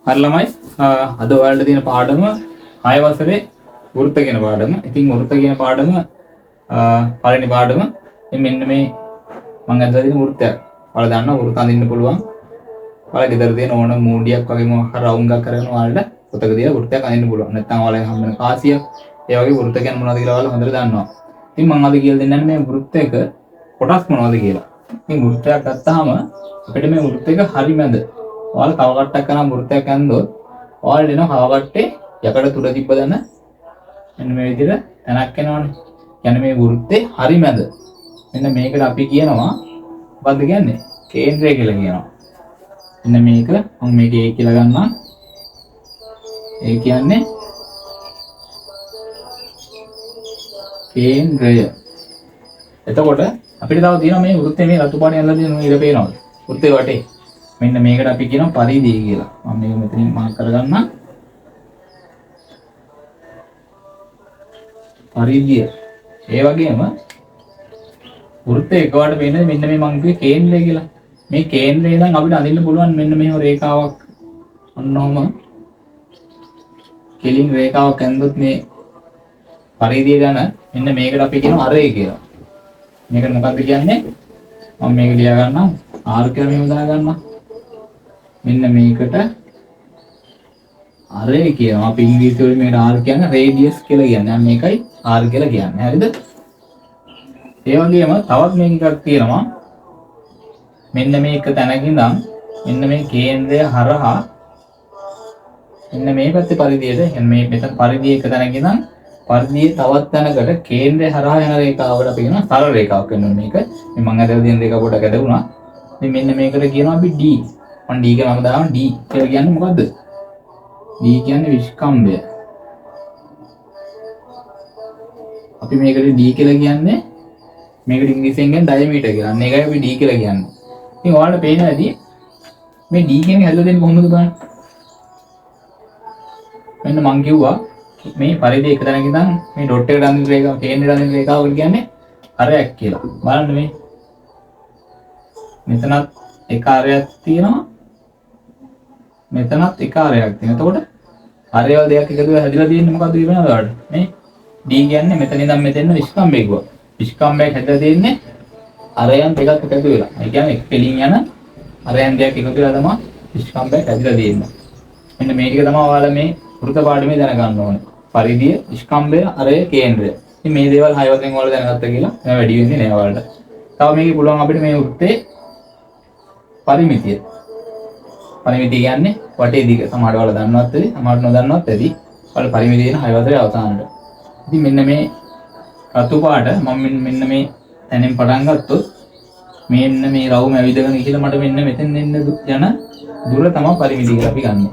හරි ළමයි, අද ඔයාලට තියෙන පාඩම 6 වසරේ වෘත්ත කියන පාඩම. ඉතින් වෘත්ත කියන පාඩම පළවෙනි පාඩම. ඉතින් මෙන්න මේ මං ඇදලා තියෙන වෘත්තයක්. ඔයාලා දන්නවා වෘත්ත අඳින්න පුළුවන්. ඔයාලා ගෙදර තියෙන ඕන මූඩියක් වගේ මොකක් හරි රවුම් එකක් අරගෙන ඔයාලට පොතක තියලා වෘත්තයක් අඳින්න පුළුවන්. නැත්නම් ඔයාලගේ හම්බ වෙන කාසියක්, ඒ වගේ වෘත්ත කියන්නේ මොනවද කියලා ඔයාලා හොඳට දන්නවා. ඉතින් මං අද කියලා දෙන්න යන්නේ මේ වෘත්ත එක කොටස් මොනවද කියලා. ඉතින් වෘත්තයක් ගත්තාම අපිට මේ වෘත්ත එක හරි මැද. ඔයාලා කව කට්ටක් කරන් වෘත්තයක් ඇන්දොත් ඔයාලට එනවා කව කට්ටේ යකඩ තුඩ තිබ්බ දන මෙන්න මේ විදිහට තැනක් එනවනේ. කියන්නේ මේ වෘත්තේ හරි මැද. මෙන්න මේකට අපි කියනවා මොකද්ද කියන්නේ? කේන්ද්‍රය කියලා කියනවා. මෙන්න මේක මම මේක A කියලා ගන්නවා. ඒ කියන්නේ කේන්ද්‍රය. එතකොට අපිට තව තියෙනවා මේ වෘත්තේ මේ රතු පාටින් ඇඳලා තියෙන ඉර පේනවද? වෘත්තේ වටේ. මෙන්න මේකට අපි කියනවා පරිධිය කියලා. මම මේක මෙතනින් මාක් කරගන්නම්. පරිධිය. ඒ වගේම වෘත්තේ එකපාරට පේන්නේ මෙන්න මේ මං කිව්වේ කේන්ද්‍රය කියලා. මේ කේන්ද්‍රය ඉඳන් අපිට අඳින්න පුළුවන් මෙන්න මෙහෙම රේඛාවක්. ඔන්න ඔහොම කෙලින් රේඛාවක් ඇඳුවොත් මේ පරිධිය ගැන මෙන්න මේකට අපි කියනවා අරේ කියලා. මේකට මොකද්ද කියන්නේ? මම මේක ලියා ගන්නම්. R කියලා මෙහෙම දා ගන්නම්. මෙන්න මේකට අරේ කියනවා. අපි ඉංග්‍රීසි වලින් මේකට R කියන්නේ රේඩියස් කියලා කියන්නේ. අන්න ඒකයි R කියලා කියන්නේ. හරිද? ඒ වගේම තවත් මේක එකක් තියෙනවා. මෙන්න මේක තැනක ඉඳන් මෙන්න මේ කේන්ද්‍රය හරහා මෙන්න මේ පැත්තේ පරිධියට, يعني මේ මෙතන පරිධිය එක තැනක ඉඳන් පරිධියේ තවත් තැනකට කේන්ද්‍රය හරහා යන රේඛාවකට අපි කියනවා සරල රේඛාවක් වෙනවා මේක. මේ මං ඇදලා තියෙන රේඛාව පොඩ්ඩක් ඇදුණා. ඉතින් මෙන්න මේකට කියනවා අපි D. මං D කියලා නම දානවා. D කියලා කියන්නේ මොකද්ද? D කියන්නේ විස්කම්භය. අපි මේකට D කියලා කියන්නේ මේකට ඉංග්‍රීසියෙන් කියන්නේ ඩයමීටර් කියලා. අන්න ඒකයි අපි D කියලා කියන්නේ. ඉතින් ඔයාලට පේනවා ඇති මේ D කියන එක හැදලා දෙන්නේ කොහොමද බලන්න. මෙන්න මං කිව්වා මේ පරිධිය එක තැනක ඉඳන් මේ ඩොට් එකට අඳින රේඛාව, කේන්ද්‍රයට අඳින රේඛාවකට කියන්නේ අරයක් කියලා. බලන්න මේ මෙතනත් එක අරයක් තියෙනවා, මෙතනත් එක අරයක් තියෙනවා. එතකොට අරේවල් දෙකක් එකතු වෙලා හැදිලා තියෙන්නේ මොකද්ද කියනවද ඔයාලට? මේ D කියන්නේ මෙතන ඉඳන් මෙතෙන් විස්කම්භය කිව්වා. විස්කම්භයක් හැදලා තියෙන්නේ අරයන් දෙකක් එකතු වෙලා. ඒ කියන්නේ එක් පෙළින් යන අරයන් දෙකක් එකතු වෙලා තමයි විස්කම්භයක් හැදිලා තියෙන්නේ. මෙන්න මේ ටික තමයි ඔයාලා මේ වෘත්ත පාඩමේ දැනගන්න ඕනේ. පරිධිය, විස්කම්භය, අරය, කේන්ද්‍රය. ඉතින් මේ දේවල් හය වශයෙන් ඔයාලා දැනගත්තා කියලා මම වැඩි වෙන්නේ නෑ ඔයාලට. තව මේකේ පුළුවන් අපිට මේ වෘත්තේ පරිමිතිය. පරිමිතිය කියන්නේ වටේ දිග. සමහරව ඔයාලා දන්නවත් ඇති, සමහරව නොදන්නවත් ඇති. ඔයාලා පරිමිතිය දෙන හය වසරේ අවසානට. ඉතින් මෙන්න මේ රතු පාට මම මෙන්න මේ තැනින් පටන් ගත්තොත් මෙන්න මේ රවුම ඇවිදගෙන ගිහලා මට මෙන්න මෙතෙන් එන්න යන දුර තමයි පරිමිතිය කියලා අපි ගන්නෙ.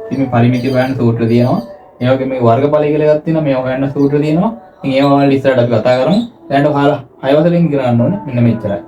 ඉතින් මේ පරිමිතිය හොයන්න සූත්‍ර තියෙනවා. ඒ වගේම මේ වර්ගඵලය කියලා එකක් තියෙනවා. මේවා හොයන්න සූත්‍ර තියෙනවා. ඉතින් ඒවා ඔයාලා ඉස්සරහට අපි කතා කරමු. දැනට ඔයාලා හය වසරෙන් ඉගෙන ගන්න ඕනේ මෙන්න මෙච්චරයි.